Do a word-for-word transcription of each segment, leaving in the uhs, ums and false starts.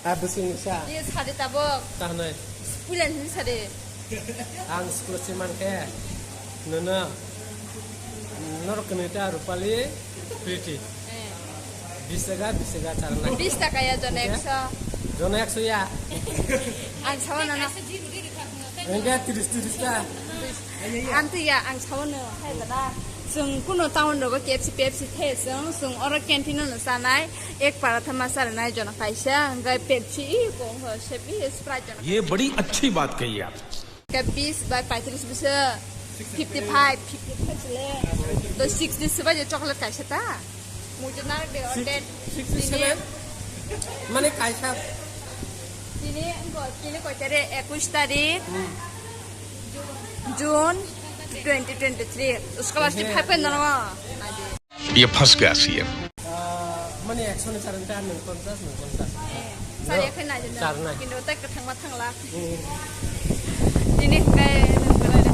Ah, bwswng sa. Ye sadi tabok. Tahnai. Puila ni sadi. Ang school si man khe. Nono. Norok kwnwi ta Rupali, Pretty. Eh. Bis taka, bis taka charna. Bis taka ya, jona Oke. Ekso. Jona ekso ya. Ang sawa nana. Enggak, tiris, tiris ta. Anti ya, ang sawa no. Hai dada. Sung kuno town rogo K F C, P F C the sung, sung oro canteen no sanai. Ek paratha ma sarinai jona kaisa, hingke Pepsi, i, ko, ko, sepi, Sprite jona. ये बड़ी अच्छी बात कही आप। Ke bis bai paitris bisa fifty five, fifty five sile. To sixty seba je chocolate kaisa ta. Mujo na de order. Sixty seven? Mane kaisa. Tini, engko, tini koi tarik, ekush tarik. Hmm. June twenty twenty-three. Scholarship Ehe. Happen na nawa? ये फंस गया CM. Ah, mani ekso ni charwng ta nwng ponchas, nwng ponchas. Eh, chari No, khe nai jeno. Charnai. Kintu tai kwthang ma thangla. Hmm. Tini hwnkhe nwng belai de.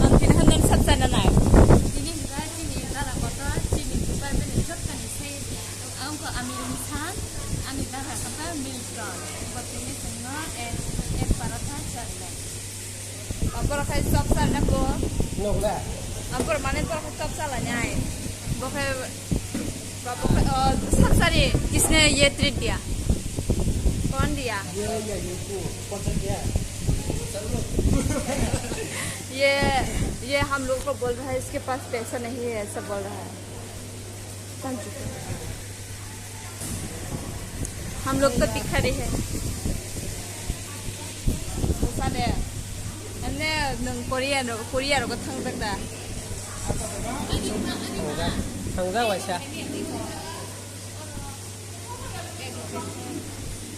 Ang tini hwnkhe nwng sab chana nai. Tini hwnkhe chini dara kotor, chini bubai bini jottoni se. Ang ko ami insan, ani dara kotor Milton. Bo tini chwngno ek, ek paratha charnai. Borok hai chop sa na ko. Nokla. Borok mane borok hai chop sa la nai. Bo khai, bo khai, oh, sab sari, kisne ye treat diya? Kon diya? Ye, ye, ye, tu, kon sa diya? ये, ये हम लोग को बोल रहा है, इसके पास पैसा नहीं है, ऐसा बोल रहा है। हम लोग तो भिखारी है। Sade. Ane nung Korea no, Korea rogo thang tak da. Thangja, thangja waisa.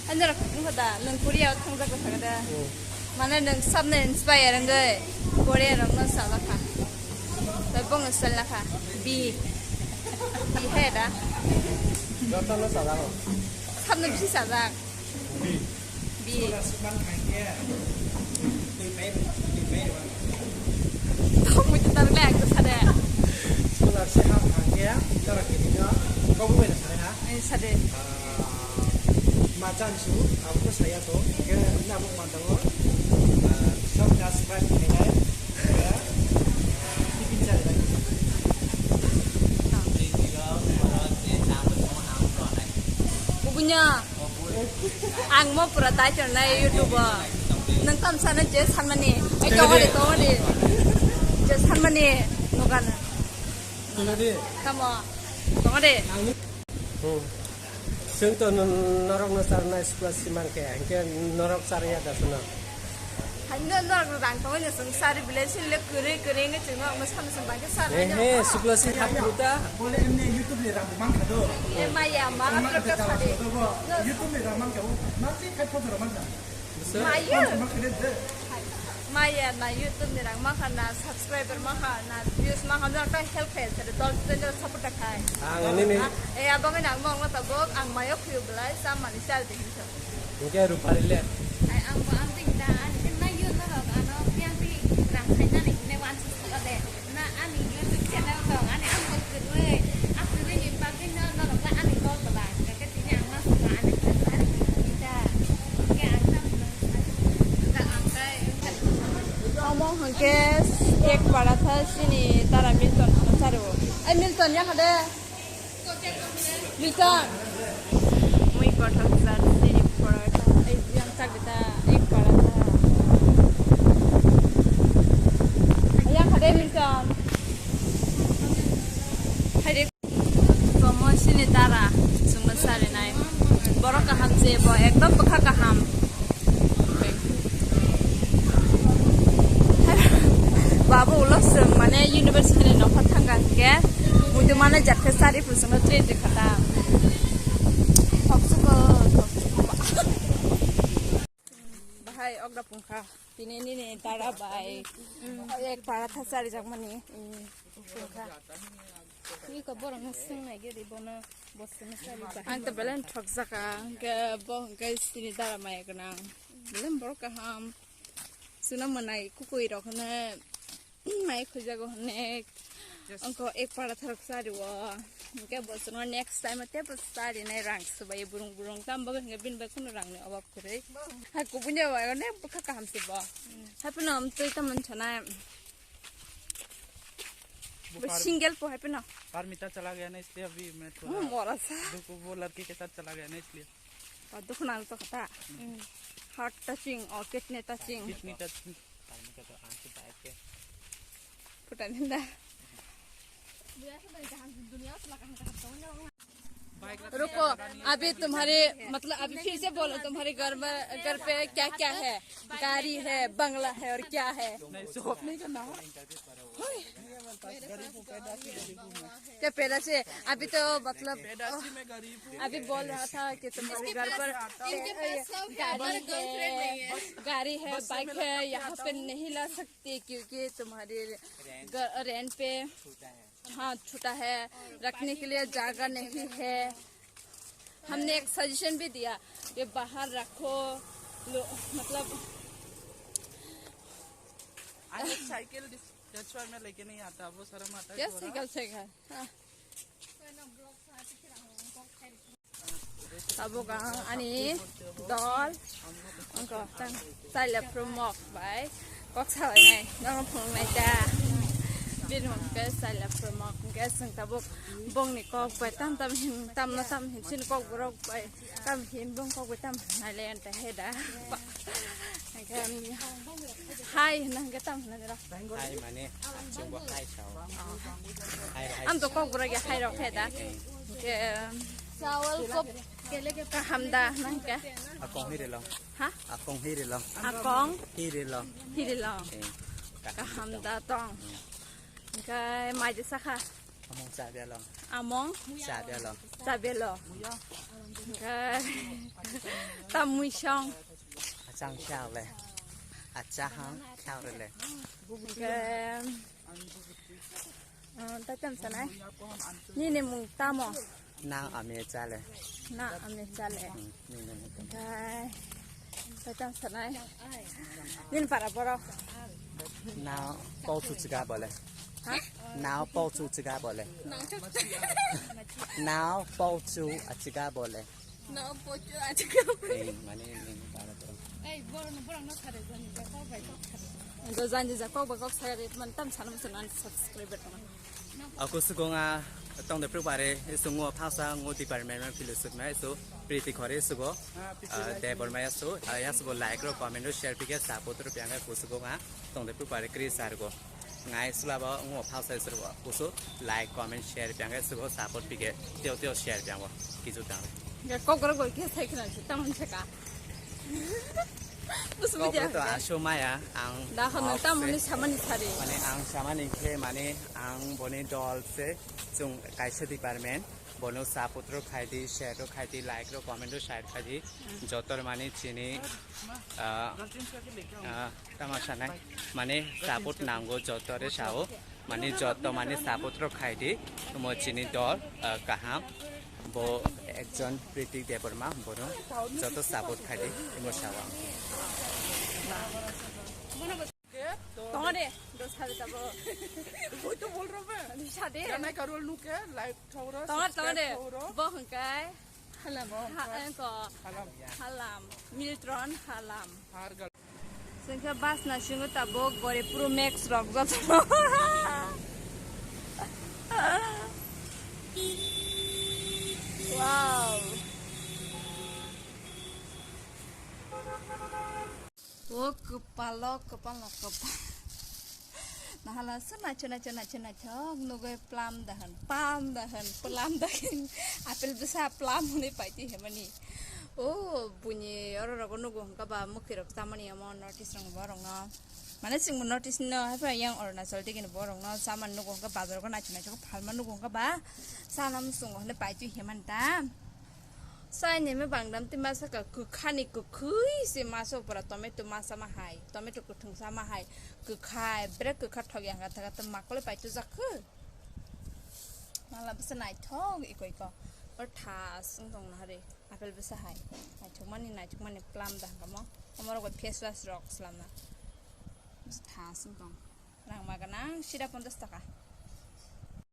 Ane rok nung da, nung Korea thang tak da. Hmm. Mane nwng sabno inspire wngwi Korea rokno salakha. Bai bongno salakha. Bi. Bi hai da. Jotono salakho. Sabno bisi sajak. Bi. Bi. Tong mui to tarle ang to sade. Scholarship ham hangke, tara kini no, kau bai na sare ha? Ai sade. Ah, Machan su, abo ko saya to, ke na abo mantango, ah, shop na subscribe khainai, ya, ah, tiffin chai bai. Bubunya, ang mo pura tai chon nai YouTube o. Nang tam sana je sanmani, ai to gari to gari, je sanmani, nogana. Tamo, tamo de. Hmm. Seng to norok no charnai sukla siman khe, hingke norok charya da suno. Hanya norok no rang tongoi no sung sari bilai sin le kere kere nge chungo ang san san bangke sari. Eh, he, sukla si hap puta. Bole emne YouTube ni rang mang khado. E maya ma. Emang kata sari. YouTube ni rang mang khado. Nanti kai photo rang mang khado. Maya. Maya na YouTube ni rang maha na subscriber maha na views maha na ta help khai sare dol tender support ta khai. Ang ini ni. Eh abang ni ang mong ta bok ang maya khuyu belai sa mani sal de hinso. Hingke Rupali le. Ai ang bo ang ting da ani ken na yun na rok ano piang ti rang khai na ni ne wan su ka de. Na ani YouTube channel dong, ani ang bo kwrwi, a kwrwi ni bagwi no norok le ani dol bwla, hwnkhe tini ang ma swngo ani kwrwi ani kwrwi da, hwnkhe ang tamo no sadi, da ang tai. Omo hwnkhe ek para tha chini dara Milton no charo. Ai Milton ya kha de. Milton. Mui kothok jar sini porotha. Ei yang chak bita, ei porotha. Yang khade Milton. Hai de. Komo sini dara, sungma sari nai. Borok kaham je bo, ekdom bwkha kaham. Babu ulo swng mane university ni nokha thangka hwnkhe muitu mane jatkhe sari phusungno train rikha ta. Thoksuko, thoksuko. Bahai okda pungkha. Tini nini dara bai. Ek para tha sari jakmani. Pungkha. Iko borokno swngnai giri bono bo sini sari ba. Ang to belen thokjaka, hwnkhe bo hwnkhe sini dara maya gwnang. Belen borok kaham. Suna mwnai kukui rok hwnwi mai khujago hwnwi. Yes. Angko ek para tharok sari o. Angke bo sono next time te bo sari nai rang subai burung burung tam bo hingke bin bai kuno rang ni obab kore. Ha kubun ya wa ne bukha kaham se bo. Happy no am tui tam man chana. Bo par- single po happy no. Parmita chala gaya na isliye abhi main thoda. Hmm, bora sa. Dukh, wo ladki ke saath chala gaya na isliye. Ba dukh nang to kata. Hmm. Heart touching or kidney touching. Kidney touching. Parmita to aansu bhai ke. Phuta ninda. रुको, अभी तुम्हारे, मतलब, अभी फिर से बोलो, तुम्हारे घर में, घर पे क्या क्या है? गाड़ी है, बंगला है और क्या है? नहीं, शो ऑफ नहीं करना हो। क्या पैदा से? अभी तो, मतलब, अभी बोल रहा था कि तुम्हारे घर पर गाड़ी है, गाड़ी है, बाइक है, यहाँ पे नहीं ला सकते क्योंकि तुम्हारे रेंट पे, हाँ, छोटा है, रखने के लिए जगह नहीं है। हमने एक सजेशन भी दिया कि बाहर रखो, लो, मतलब, आज एक साइकिल डिस-, डिस्ट्रॉय में लेके नहीं आता, वो शर्म आता है क्या थोड़ा। साइकिल से घर? हाँ। Tabuk ang ani dol, angko tang chai laphuru mok bai kok salainai, nono phunuknai ta. Bini hwnkhe chai laphuru mok hwnkhe chwng tabuk bongni kok bai tam tam hin, tamno tam hin chini kok borok bai tam hin bong kok bai tam hinai le anta he da. Hingke, hai hwnna hingke tamo hwnna nira? Hai mane, chwngbo hai sao. Hai, hai. Ang to kok borok ya hai rok he da. Hingke, chawal kop kaham da hwnna hingke. Akong hirilo. Ha? Akong hirilo. Akong hirilo. Hirilo. Eh, kaham da tong. Hingke mai de sakha. Among cha belo. Among? Cha belo. Cha belo. Hingke tamwi song. Achang siang le. Achahang siang le. Hingke, ah, ta tam sanai. Nini mung tamo? Nang ame chale. Na ame chale. Hmm, nini mung tamo. Hingke, ta tam sanai. Nini para borok. Nao pau chu chiga bole. Ha? Nao pau chu chiga bole. Nao chu. Nao pau chu a chiga bole. No, pocho, acha. Eh, mane, nini para to. Ei, borok no, borok no sare, jani ja kok bai kok sare. Do jani ja kok bai kok sare, man tam sana musu nan subscriber tong. Aku sugonga tong de prepare, isu ngo phasa ngo department man philosophy ma isu priti khore sugo. Ah, Debor ma isu, ah, ya sugo like ro comment ro share pike support ro pianga ku sugonga tong de prepare kri sargo. Ngai sulabo ngo phasa isuro kusu like, comment, share piang isuro support pike teo teo share piang bo kisu tang. Ga kok goro goi ke sai khna si tamon se ka. Busu Kok buja to ka. Aso maya ang Da hono mok tamoni se. Samani sari. Mane ang samani khe mane ang boni dol se chung kaisa department bono support ro khai di, share ro khai di, like ro comment ro share khai di. Jotor mani chini ah, ah, Tama sanai, mane support nango joto re sao, mane joto mane support rok khai di, omo chini dol, ah, kaham, bo ekjon Pritik Debbarma, bono joto support khai di, omo sao. Tongo de, dos hari tabo. Woi to bol rok be. Sade. Janai karol nuke, like thoro, Tongo, tongo de. Subscribe thoro. Bo hwnkhe. Halam. Ha, engko. Halam. Halam. Miltron halam. Har gal. Sengkha bus na singo tabuk gori puro max rok joto. Wow. O kwpalo, kwpalo, kwpal. Nahala se nacho, nacho, nacho, nacho, nugui plum dahan, palm dahan, plum dahan, apple bwsa plum hwnwi paitwi hemani. O buini oro rogo nugo hwnkha ba mwkhwirok chamani omo notice rwngbo rokno. Mane chwngbo notice no, haphai yang Arunachal digini borokno chamani nugo hwnkha bazar go nacho, nacho phalma nugo hwnkha ba chana muchungo hwnwi paitwi hemani ta. Saini me bangdam tei masa ka kwkhani kwkhwi se masa pura tomato masa ma hai, tomato kwthwngsa ma hai, kwkhai, bere kwkha thok yang kha thaka tei makole pai tujak khe. Mala bwsa naithok iko iko. Or thas wng tong na hari, apple bwsa hai. Naithok mani, naithok mani plum da hangkamo. Omorok bai face wash rok slamna. Bwsa thas wng tong. Rang ma ganang sida ponchas taka.